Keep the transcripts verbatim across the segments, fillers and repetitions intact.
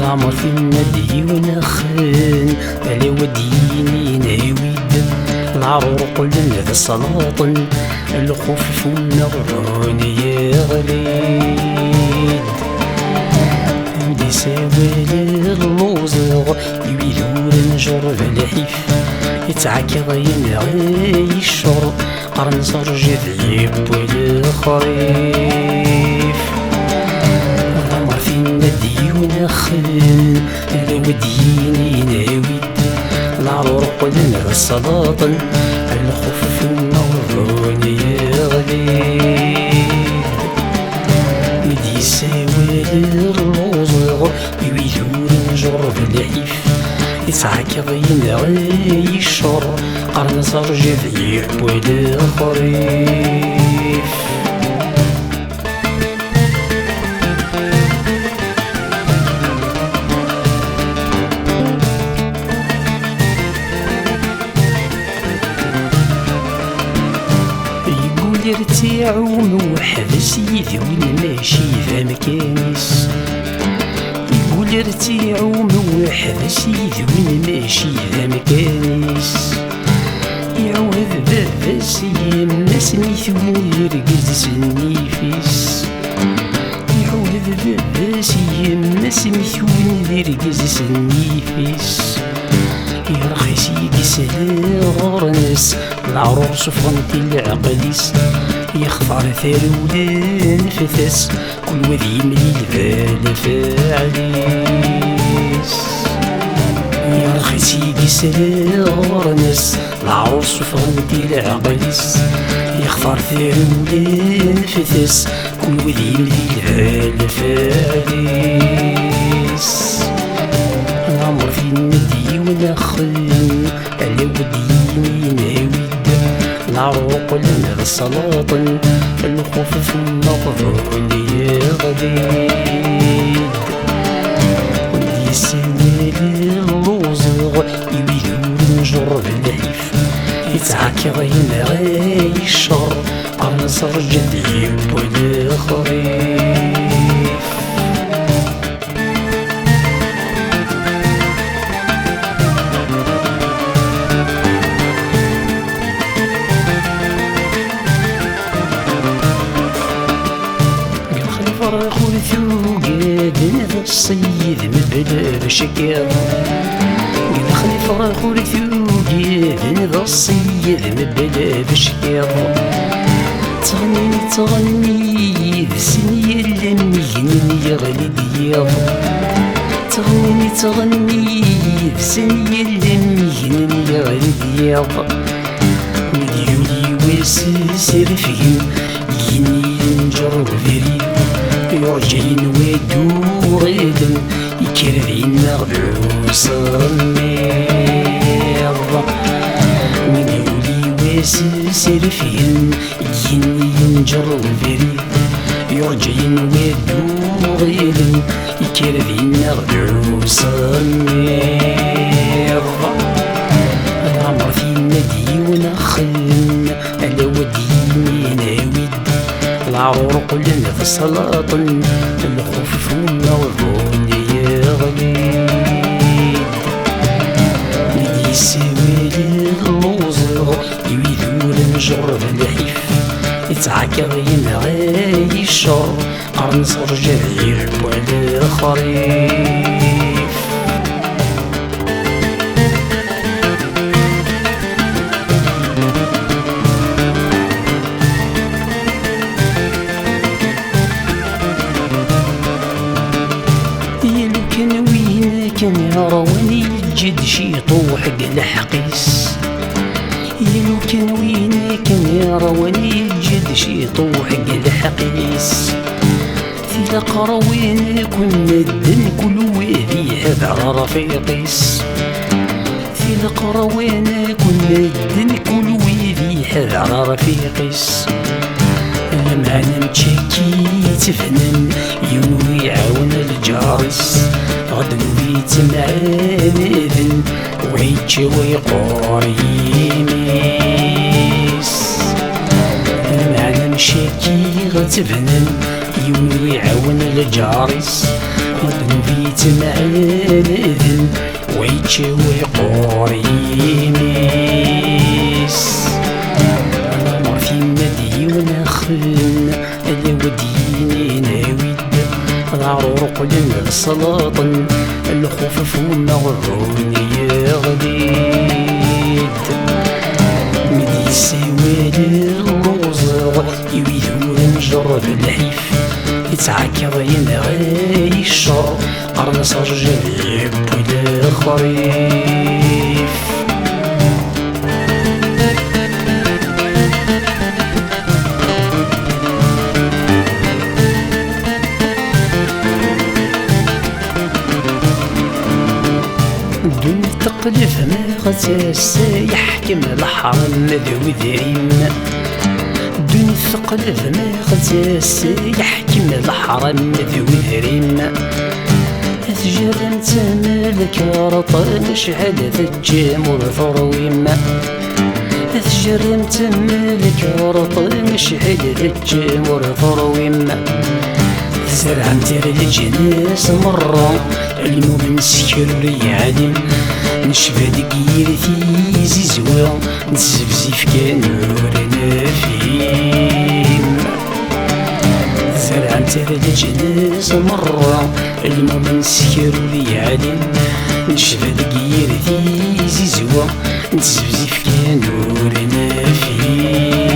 Leɛmer finna-d yiwen axxam, ala wa d-yinin awi-d. Leɛrur qqlen d ṣṣalaṭen, lxuf f umeɣbun yeɣli-d. Anda isawal lluẓeɣ, i wid ur njerreb lḥif, ittɛekkiḍ yenɣa yiccer. Qqaren s rrjad yewwi lexrif. Ɣer tinna d yiwen axxam, ala wa d-yinin awi-d. Leɛrur qqlen d ṣṣalaṭen, lxuf f umeɣbun yeɣli-d. Mi d-yessawal lluẓeɣ, i wid ur njerreb lḥif, ittɛekkiḍ yenɣa yiccer. Qqaren s rrjad yewwi lexrif. Yeggul ar tt-iɛum weḥd-s yid-wen mačči d amkan-is. Yeggul ar tt-iɛum weḥd-s yid-wen mačči d amkan-is. Iɛuhed baba-s yemma-s mi tewwin d irgez s nnif-is. Iɛuhed baba-s yemma-s mi tewwin d irgez s nnif-is. Yerxis i yesla ɣur-nes, leɛrur suffɣen-t i leɛqel-is. Yextar tarewla n fat-as, kul wa d yimlil d lfeɛl-is. Yerxis i yesla ɣur-nes, leɛrur suffɣen-t i leɛqel-is. Yextar tarewla n fat-as, kul wa d yimlil d lfeɛl-is. Leɛmer finna-d yiwen axxam, ala wa d-yinin awi-d. Leɛrur qqlen d ṣṣalaṭen, lxuf f umeɣbun yeɣli-d. Wid yessawalen lluẓeɣ, i wid ur njerreb lḥif, ittɛekkiḍ yenɣa yiccer. Qqaren s rrjad yewwi lexrif. Deg lexrif rrix ur tugaden d ṣṣeyyed mebla bcekkiḍ. Deg lexrif rrix ur tugaden d ṣṣeyyed mebla bcekkiḍ. Ttɣennin, ttɣennin yid-sen yal amgnin yeɣli-d yiḍ. Ttɣennin, ttɣennin yid-sen yal amgnin yeɣli-d yiḍ. Mi d-yuli wass-is refgen, igenni yenǧer ubrid, yurǧa yenwa d uɣilen, yekker ad yennaɣ d usemmiḍ. Mi d-yuli wass-is refgen, igenni yenǧer ubrid, yurǧa yenwa d uɣilen, yekker ad yennaɣ d usemmiḍ. Leɛmer tinna d yiwen axxam, ala wa d-yinin awi-d. Leɛrur qqlen d ṣṣalaṭen, lxuf f umeɣbun yeɣli-d. Mi d-yessawal lluẓeɣ, i wid ur njerreb lḥif, ittɛekkiḍ yenɣa yiccer. Qqaren s rrjad yewwi lexrif. Yal ukan win kan yeṛwan, yeǧǧa-d ciṭuḥ deg lḥeqq-is. Yal ukan win kan Rawan yeǧǧa-d ciṭuḥ deg lḥeqq-is. Tilaqrawin akk n medden, kul wid ihedder rfiq-is. Tilaqrawin akk n medden, kul wid ihedder rfiq-is. Lameɛna mačči akka i yettbanen, yiwen ur iɛawen lǧar-is. Ɣedden ur yettemɛanaden, wa yečča wa yeqqur yimi-s. Lameɛna mačči akka i ɣ-ttbanen, yiwen ur iɛawen lǧar-is. Ɣedden ur yettemɛanaden, wa yečča wa yeqqur yimi-s. Lameṛ tinna-d yiwen axxam, ala wa d-yinin awi-d. Ḍaɛrur qqlen d ṣṣalaṭen, lxuf f umeɣbun yeɣli-d. Mi d-yessawal lluẓeɣ, i wid ur njerreb lḥif, yettɛekkiḍ yenɣa-yi ccer. Qqaren-as rjal yewwi-d lexrif. Ddunit teqleb ma ɣ-tassa, yeḥkem leḥram d udrim. Ddunit teqleb ma ɣ-tassa, yeḥkem leḥram d udrim. Tjerrem temlek urṭin, acḥal teččem ur terwim. Tjerrem temlek urṭin, acḥal teččem ur terwim. Tzerɛem tira leǧnas merra, lmumen s kra ur yeɛlim. Necba deg yir tizizwa, nezzebzif kan ur nefhim. Tzerɛem tira leǧnas merra, lmumen s kra ur yeɛlim. Necba deg yir tizizwa, nezzebzif kan ur nefhim.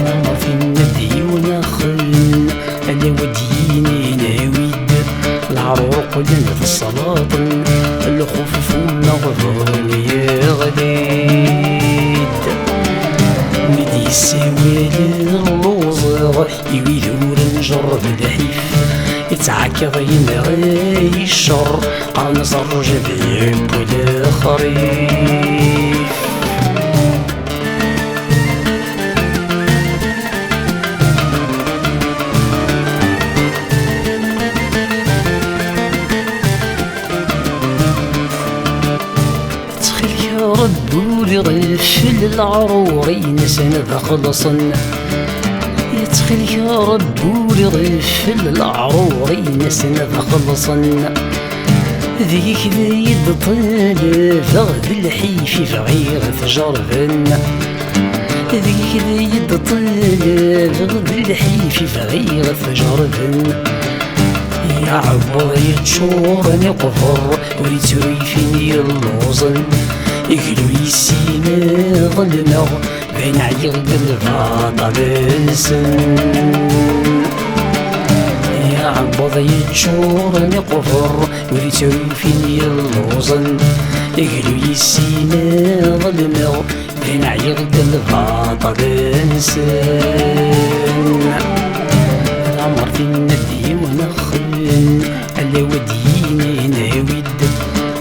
Lameṛ tinna-d yiwen axxam, ala wa d-yinin awi-d. Leɛrur qqlen d ṣṣalaṭen, lxuf f umeɣbun yeɣli-d. Mi d-yessawal lluẓeɣ, i wid ur njerreb lḥif, yettɛekkiḍ yenɣa-yi ccer. Qqaren-as rrjab yewwi lexrif. Ttxil-k a Ṛebbi ur iɣfel leɛrur-ines ad xellṣen. Ttxil-k a Ṛebbi ur iɣfel leɛrur-ines ad xellṣen. Deg-k d ay d-ṭṭalabeɣ, d lḥif i bɣiɣ ad t-jerrben. Deg-k d ay d-ṭṭalabeɣ, d lḥif i bɣiɣ ad t-jerrben. Aɛebbuḍ yeččuren iqber, ur yettru yifin yelluẓen. Iglu yessin iḍelmeɣ, d ayen ɛyiɣ deg lbaṭel-nsen. Aɛebbuḍ yeččuren iqber, ur yettru yifin yelluẓen. Iglu yessin iḍelmeɣ, din ɛyiɣ deg lbaṭel-nsen. Lameṛ tinna-d yiwen axxam, ala wa d-yinin awi-d.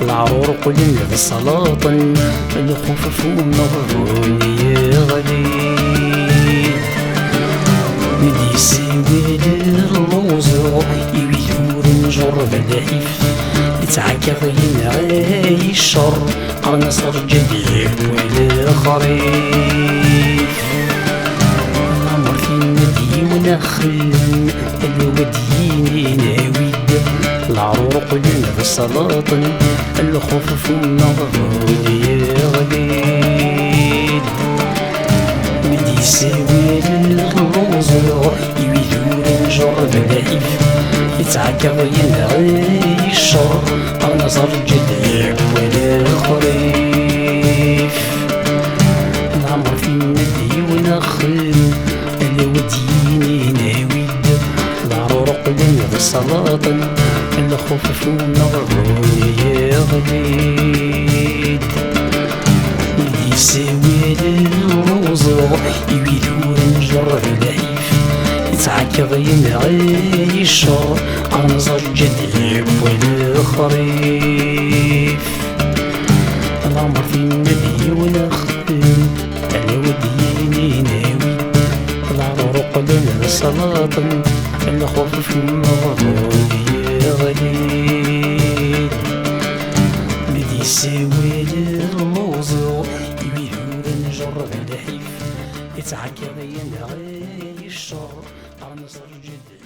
Leɛrur qqlen d ṣṣalaṭen, lxuf f umeɣbun yeɣli-d. Mi d-yessawal lluẓeɣ, i wid ur njerreb lḥif, yettɛekkiḍ yenɣa-yi ccer. Qqaren-as rǧab yewwi lexrif. Lameṛ tinna-d yiwen axxam, ala wa d-yinin awi-d. Leɛrur qqlen d ṣṣalaṭen, lxuf f umeɣbun yeɣli-d. Mi d-yessawal lluẓeɣ, i wid ur njerreb lḥif, yettɛekkiḍ yenɣa-yi ccer. Qqaren-as rǧab yewwi lexrif. Lameṛ tinna-d yiwen axxam, ala wa d-yinin awi-d. Leɛrur qqlen d ṣṣalaṭen, lxuf f umeɣbun yeɣli-d. Mi d Siwil lluẓeɣ i wid ur njerreb lḥif, yettɛekkiḍ yenɣi yeccer, qqaren ẓeǧǧen yewwi lexrif. Lamer tinna d yiwen axeddem, ala wad yinin awi, lamer uqlen salaṭen, lxuf fell-aɣ d yeɣli. Mi d-yessiwil lluẓeɣ i wid ur njerreb lḥif, yettɛekkiḍ yenɣi yeccer, qqaren ẓeǧǧen